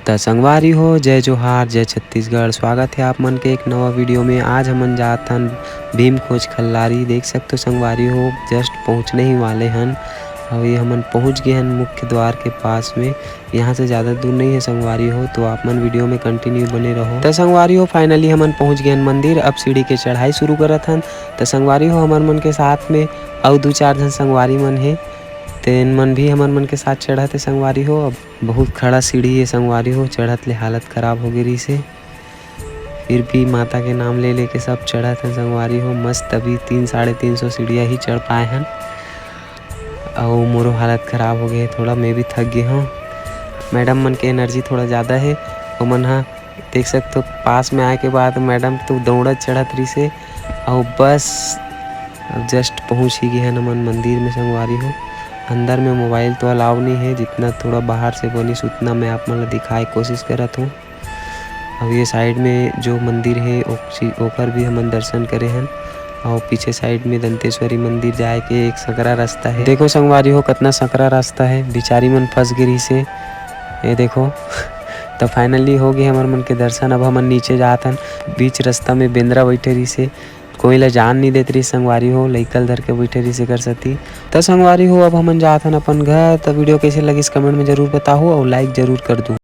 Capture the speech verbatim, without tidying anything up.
त संगवारी हो, जय जोहार, जय छत्तीसगढ़। स्वागत हे आप मन के एक नवा वीडियो में। आज हमन जात हन भीम खोज खल्लारी। देख सकत हो संगवारी हो, just पहुँचने ही वाले हन। अउ ये हमन पहुँच गे हन मुख्य द्वार के पास में। यहाँ से ज़्यादा दूर नहीं है संगवारी हो, तो आप मन वीडियो में continue बने रहो। त संगवारी हो, finally हमन पहुँच गे हन मंदिर। अब सीढ़ी के चढ़ाई शुरू करत हन। त संगवारी हो, हमर मन के साथ में अउ दू चार झन संगवारी मन हे, तेन मन भी हमर मन के साथ चढ़त हे संगवारी हो। अब बहुत खड़ा सीढ़ी हे संगवारी हो, चढ़त ले हालत खराब हो गे रहिस हे। फिर भी माता के नाम ले लेके सब चढ़त हन संगवारी हो। मस्त अभी तीन, साढ़े तीन सौ सीढ़िया ही चढ़ पाए हन। अउ मोरो हालत खराब हो गे हे थोड़ा, मैं भी थक गे हूँ। मैडम मन के एनर्जी थोड़ा ज़्यादा हे, ओमन ह देख सकत हो पास में आए के बाद मैडम तो दौड़त चढ़त रहिस हे। अउ बस अब just पहुँच ही गे हन हमन मंदिर में संगवारी हो। अंदर में मोबाइल तो अलाउ नहीं है, जितना थोड़ा बाहर से बनिस उतना मैं आप मन ला दिखाए कोशिश करत हूँ। अब ये साइड में जो मंदिर है ओक-, ओकर भी हमन दर्शन करे हन। और पीछे साइड में दंतेश्वरी मंदिर जाए के एक सकरा रास्ता है। देखो संगवारी हो, कितना सकरा रास्ता है, बिचारी मन फंस गे रहिस हे। ये देखो, तो finally हो गए हमर मन के दर्शन। अब हमन नीचे जात हन। बीच रास्ता में बेंदरा बैठे रहिस हे, कोई ला जान नहीं देत रहिस संगवारी हो, लइका ल धर के बैठे रहिस एकर सेती। त संगवारी हो, अब हमन जात हन अपन घर। त वीडियो कैसे लगिस comment में जरूर बताहू और like जरूर कर दू।